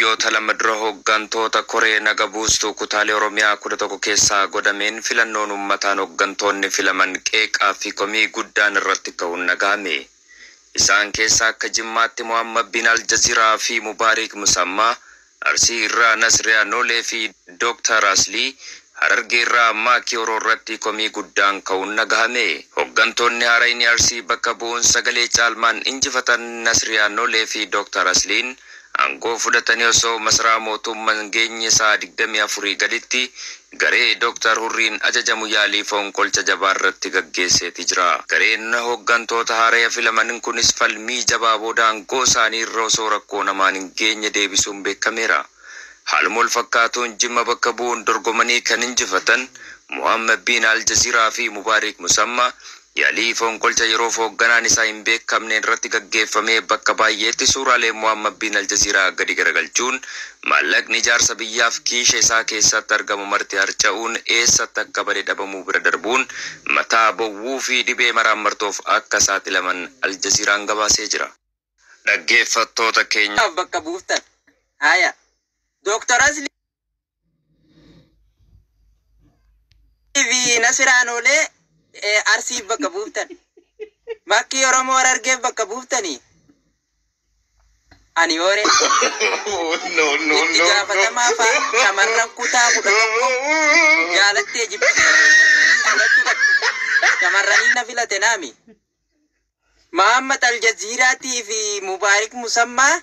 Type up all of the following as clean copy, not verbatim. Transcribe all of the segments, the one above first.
Guyyoota 2 dura hoggantoota koree naga buustuu kutaalee Oromiyaa 11 keessaa godhameen filannoon ummataan hoggantoonni filaman qeeqaa fi komii guddaan irratti ka'uun dhagahame. Isaan keessaa akka Jimmaatti Muhammad bin Aljaziraa fi Mubaarik Musammaa, Arsii irraa Nasriyaa Noolee fi Dr. Aslii, Harargee irraa Maakii Oroo irratti komii guddaan ka'uun dhagahame. Hoggantoonni haarayni Arsii bakka bu'uun sagalee caalmaan injifatan Nasriyaa Noolee fi Dr. Asliin aangoo fudhatanii osoo masaraa mootummaa hin geenye sa'a 24 gaditti garee Dr. Hurriin ajajamu yaalii fonqolcha jabaa irratti gaggeesseeti jira. Gareen hoggantoota haaraya filaman kunis falmii jabaa booda aangoo isaanii irra osoo rakkoo namaan hin geenye deebisuun beekameera. Haaluma wal fakkaatuun Jimma bakka bu'uun dorgomanii kan injifatan Muhammad bin Aljaziraa fi Mubaarik Musammaa yaalii fonqolcha yeroof hoogganaan isaa hin beekamne irratti gaggeeffamee bakka baay'eetti suuraalee Muhammad bin Aljaziraa gadi garagalchuun maallaqni ijaarsa biyyaaf kiisha isaa keessatti argamu marti harca'uun eessatti akka bade dhabamuu bira darbuun mataa bowwuu fi dhibee maraammartoof akka saaxilaman Aljaziraan gabaasee jira. Dhaggeeffattoota keenya. Bakka buuftan. Haya. Dooktar Aslii fi Nasiraan Olee Arsiif bakka buuftan. Makkii Oromoo Harargeef bakka buuftanii. Ani yoore. No, no, Itti no, no. gaafatamaa fa'aa shamarran kutaa 11 jaalattee jibbitee fudhachuu qabdu. Shamarraniin na filate naami. Mahammad Aljaziiraatii fi Mubaarik Musammaa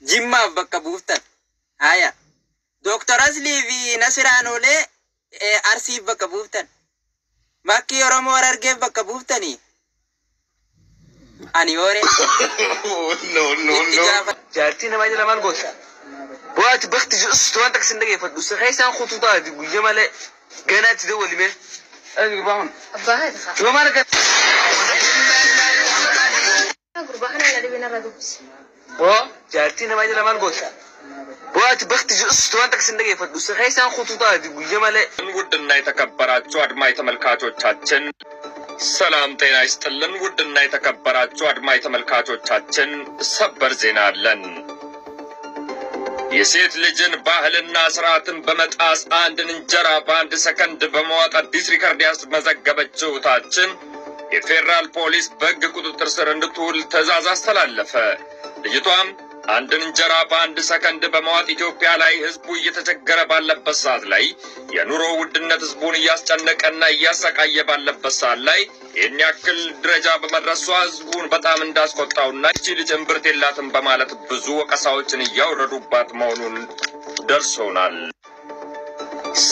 Jimmaaf bakka buuftan. Haya. Dooktar Aslii fi Nasiraan Olee Arsiif bakka buuftan. Makkii Oromoo Harargeef bakka buuftanii. Ani yoore. No, no, Itti no. gaafa Jaartii namaa jala maal goota? Bo'aati bakti jirustu waan takka sin dhageeffadhu. Siree isaan kutuu taate guyyaa malee ganaatti dawwalime. Gurbaa kun. Abbaa haadha. Cuba maal akka? Gurbaa kana na dhibee narra dubbisi. Boo jaartii namaa jala maal goota? Bo'aati bakti jirustu waan takka sin dhageeffadhu. Siree isaan kutuu taate guyyaa malee. ውድና የተከበራችሁ አድማጭ ተመልካቾቻችን ሰላም ጤና ይስጥልን። ውድና የተከበራችሁ አድማጭ ተመልካቾቻችን ሰበር ዜና አለን። የሴት ልጅን ባህልና ስርዓትን በመጣስ አንድን እንጀራ በአንድ ሰከንድ በመዋጥ አዲስ ሪከርድ ያስመዘገበችው እህታችን የፌዴራል ፖሊስ በሕግ ቁጥጥር ስር እንድትውል ትዕዛዝ አስተላለፈ። ልጅቷም አንድን እንጀራ በአንድ ሰከንድ በመዋጥ ኢትዮጵያ ላይ ህዝቡ እየተቸገረ ባለበት ሰዓት ላይ፣ የኑሮ ውድነት ህዝቡን እያስጨነቀና እያሰቃየ ባለበት ሰዓት ላይ ይህን ያክል ደረጃ በመድረሷ ህዝቡን በጣም እንዳስቆጣውና ይቺ ልጅ እምብርት የላትም በማለት ብዙ ወቀሳዎችን እያወረዱባት መሆኑን ደርሶናል።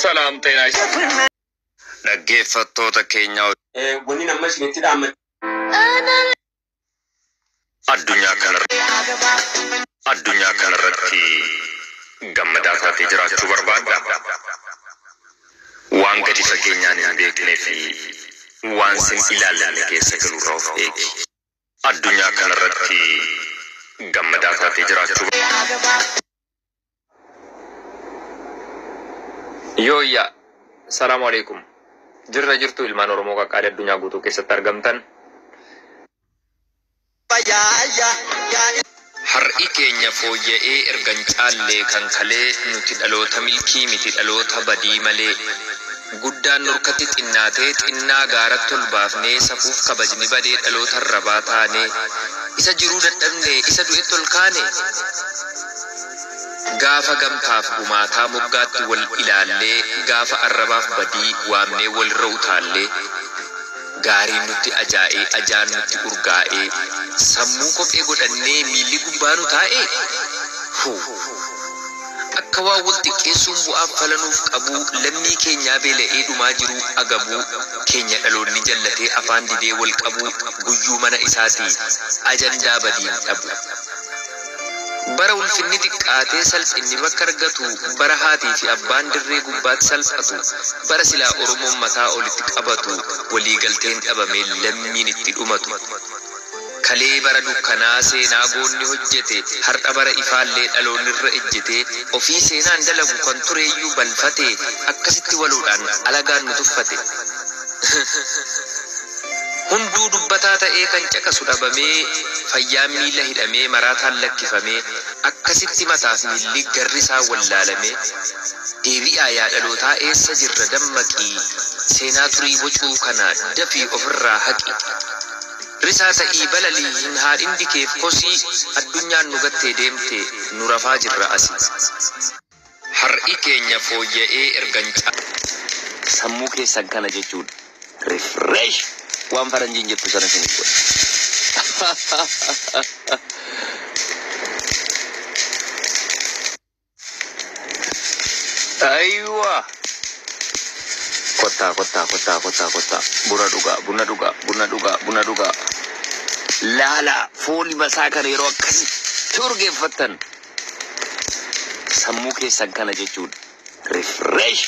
ሰላም ጤና ይስጥ Dhaggeeffattoota keenya Wanni amma isinitti dhaammatu. Addunyaa kanarra addunyaa kanarratti gammadaa taatee jiraachuu barbaadda. Waan gadi fageenyaan hin beeknee fi waan sin ilaallanne keessa galuurraa of eegi. Addunyaa kanarratti gammadaa taatee jiraachuu Yooyyaa, salaamu alaikum. Jirra jirtu ilmaan Oromoo qaqqaalii addunyaa guutuu keessatti argamtan. Har'i keenya fooyya'ee ergan caallee kan kalee, nuti dhaloota milkii miti, dhaloota badii malee. Guddaan nurkatti xinnaatee, xinnaa gaaratti ol baafnee, safuuf kabajni badee dhaloota arrabaa taanee, isa jiruu dadhabne isa du'etti ol kaane. Gaafa gamtaaf gumaataa moggaatti wal ilaallee, gaafa arrabaaf badii waamnee walirra utaallee, gaariin nutti ajaa'ee ajaan nutti urgaa'ee, sammuu kophee godhannee miilli gubbaa nu taa'ee. Huu! Akka waan wal xiqqeessuun bu'aaf falanuuf qabuu, lammii keenyaa beela'ee dhumaa jiruu agabuu keenya dhaloonni jallatee afaan didee wal qabuu, guyyuu mana isaatii ajandaa badiin dhabu. Bara ulfinni xiqqaatee salphinni bakka argatu, bara haatii fi abbaan dirree gubbaatti salphatu, bara silaa Oromoon mataa olitti qabatu walii galteen dhabamee lammiin itti dhumatu. Kalee bara dukkanaa seenaa goonni hojjete, har'a bara ifaallee dhaloonni irra ejjete, ofii seenaan dalagu kan tureeyyuu balfate, akkasitti waloodhaan alagaan nu tuffate. Hunduu dubbataa ta'ee kan caqasu dhabamee Fayyaan miila hidhamee maraataan lakkifamee akkasitti mataaf miilli garri isaa wallaalamee deebi'aa yaa dhalootaa eessa jirra dammaqii seenaa turii bocuu kana dafii ofirraa haqi. Risaa ta'ii balalii hin haadhin dikeef kosii addunyaan nu gattee deemte nu rafaa jirra asii. Har'i keenya fooyya'ee ergan Sammuu keessan kana jechuudha. Refresh waan faranjiin jettu sana isin godha. Aywa. Kottaa kottaa kottaa kottaa kottaa. Buna dhugaa buna dhugaa buna dhugaa buna dhugaa. Laala fooli masaa kana yeroo akkasitti urgeeffattan. Sammuu keessan kana jechuudha. Refresh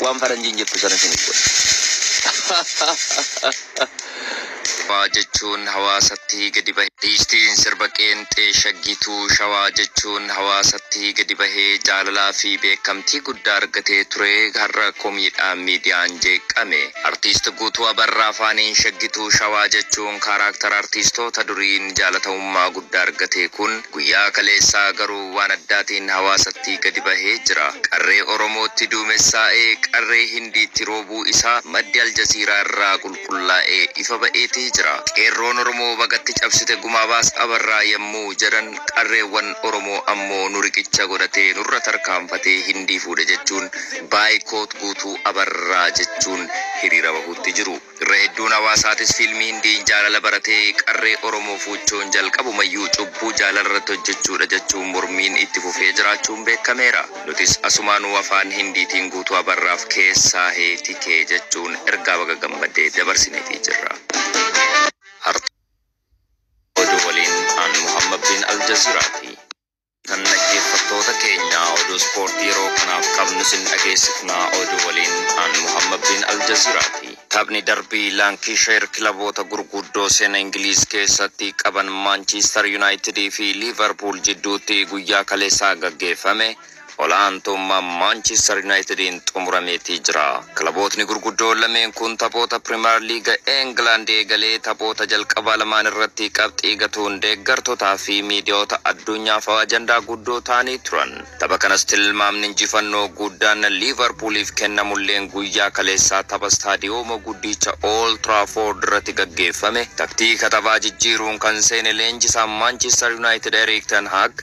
waan faranjiin jettu sana isin godha. Shawaa jechuun hawaasatti gadi bahee Artiistiin sirba qeenxee Shaggituu Shawaa jechuun hawaasatti gadi bahee jaalalaa fi beekamtii guddaa argatee ture har'a komiidhaan miidiyaan jeeqame. Artiist Guutuu Abarraa Afaaniin Shaggituu Shawaa jechuun kaaraaktara artiistoota duriin jaalatamummaa guddaa argate kun guyyaa kaleessaa garuu waan addaatiin hawaasatti gadi bahee jira. Qarree Oromootti duumessaa'ee qarree Hindiitti roobuu isaa maddi Aljaziiraa irraa qulqullaa'ee ifa ba'eetii jira. Qeerroon Oromoo bagatti cabsite gumaa baas Abarraa yommuu jedhan qarreewwan Oromoo ammoo nu riqicha godhatee nurra tarkaanfatee Hindii fuudhe jechuun boycott Guutuu Abarraa jechuun hiriira bahuutti jiru. Irra hedduun hawaasaatis fiilmii Hindiin jaalala baratee qarree Oromoo fuuchuun jalqabumayyuu cubbuu jaalala irratti hojjechuudha jechuun mormiin itti fufee jiraachuun beekameera. Nutis asumaanuu afaan Hindiitiin Guutuu Abarraaf keessaa heetikee jechuun ergaa baga gammadee dabarsineetii jirra. Oduu waliin aan Muhammad bin Aljaziiraati. Kan dhaggeeffattoota keenya, oduu ispoortii yeroo kanaaf qabnu sin dhageessifnaa. Oduu waliin aan Muhammad bin Aljaziiraati. Taphni darbii Laankisheer kilaboota gurguddoo seenaa Ingiliiz keessatti qaban Maanchiistar Yuunaayitidii fi Liivarpuul jidduutti guyyaa kaleessaa gaggeeffame olaantummaa Maanchiistar Yuunaayitediin xumurameetii jira. Kilabootni gurguddoo lameen kun taphoota Pirimeer Liiga England eegalee taphoota jalqabaa lamaan irratti qabxii gatuun deeggartootaa fi miidiyoota addunyaaf ajandaa guddoo ta'anii turan. Tapha kanas tilmaamni injifannoo guddaan Liivarpuuliif kennamulleen guyyaa kaleessaa tapha istaadiyooma guddicha Old Trafford irratti gaggeeffame taktiika taphaa jijjiiruun kan seene leenjisaan Maanchiistar Yuunaayitid Eriik ten Hag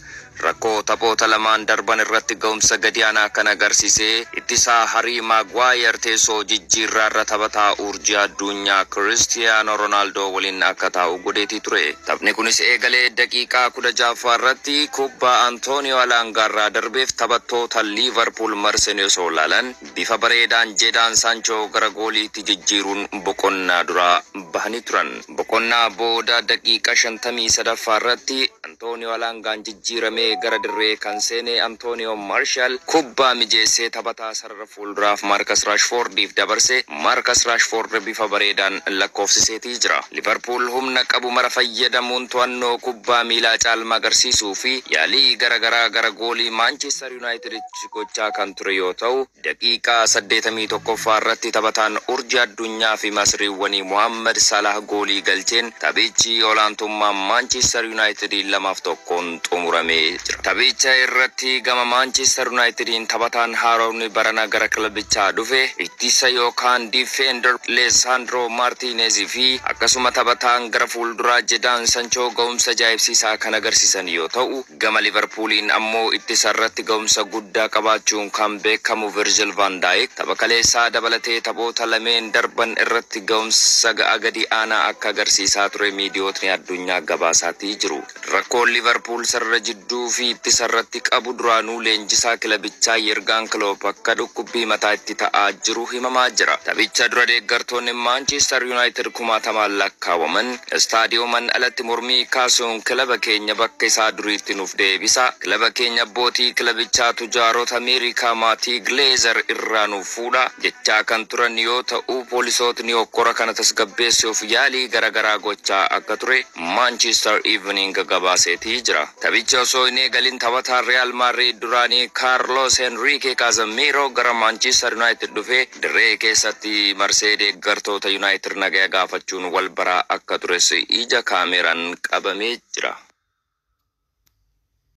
rakkoo taphoota lamaan darban irratti ga'umsa gadi aanaa kan agarsiisee ittisaa Harii Maagwaayer teessoo jijjiirraa irra taphataa urjii addunyaa Kiristiyaano Roonaaldoo waliin akka taa'u godheetii ture. Taphni kunis eegalee daqiiqaa 16ffaa irratti kubbaa Antooniyoo Alaangaarraa darbeef taphattoota Liivarpuul marsanii osoo ilaalan bifa bareedaan Jeedaan Saanchoo gara gooliitti jijjiiruun boqonnaa duraa bahanii turan. Boqonnaa booda daqiiqaa 53ffaa irratti Antooniyoo Alaangaan jijjiiramee gara dirree kan seene Antooniyoo Maarshaal kubbaa mijeessee taphataa sarara fuulduraaf Maarkas Raashfoordiif dabarse. Maarkas Raashfoord bifa bareedaan lakkoofsiseetii jira. Liverpool humna qabu mara fayyadamuun to'annoo kubbaa miilaa caalma agarsiisuu fi yaalii gara garaa gara goolii Maanchestar Yuunaayiteditti gochaa kan ture yoo ta'u, daqiiqaa 81ffaa irratti taphataan urjii addunyaa fi masriiwwanii Mohammad Salah goolii galcheen taphichi olaantummaa Maanchestar Yuunaayitediin 2-1n xumuramee jira. Taphicha irratti gama Maanchestar Yuunaayitediin taphataan haaromni barana gara kilabichaa dhufe ittisa yookaan defender Leesandro Maartiinez fi akkasuma taphataan gara fuulduraa Jedaan Sanchoo ga'umsa ajaa'ibsiisaa kan agarsiisan yoo ta'u, gama Liverpooliin ammoo ittisa irratti ga'umsa guddaa qabaachuun kan beekamu Virgil van Dijk tapha kaleessaa dabalatee taphoota lameen darban irratti ga'umsa ga'a gadi aanaa akka agarsiisaa ture miidiyootni addunyaa gabaasaatii jiru. Rakkoon Liverpool sarara jidduu fi ittisa irratti qabu duraanuu leenjisaa kilabichaa Yergaan Klopp akka dhukkubbii mataa itti ta'aa jiru himamaa jira. Taphicha dura deeggartoonni Manchester United kumaatamaan lakkaawaman istaadiyooman alatti mormii kaasuun kilaba keenya bakka isaa duriitti nuuf deebisa. Kilaba keenya abbootii kilabichaa tujaarota Ameerikaa maatii Glazer irraa nuuf fuudha jechaa kan turan yoo ta'u, poolisootni hokkora kana tasgabbeessuuf yaalii garaagaraa gochaa akka ture Manchester Evening gabaaseetii jira. Taphicha osoo hin hin eegalin taphataan Real Madrid duraanii Carlos Enrique Casemiro gara Manchester United dhufee dirree keessatti marsee deeggartoota United nagaya gaafachuun wal baraa akka tures ija kaameraan qabamee jira.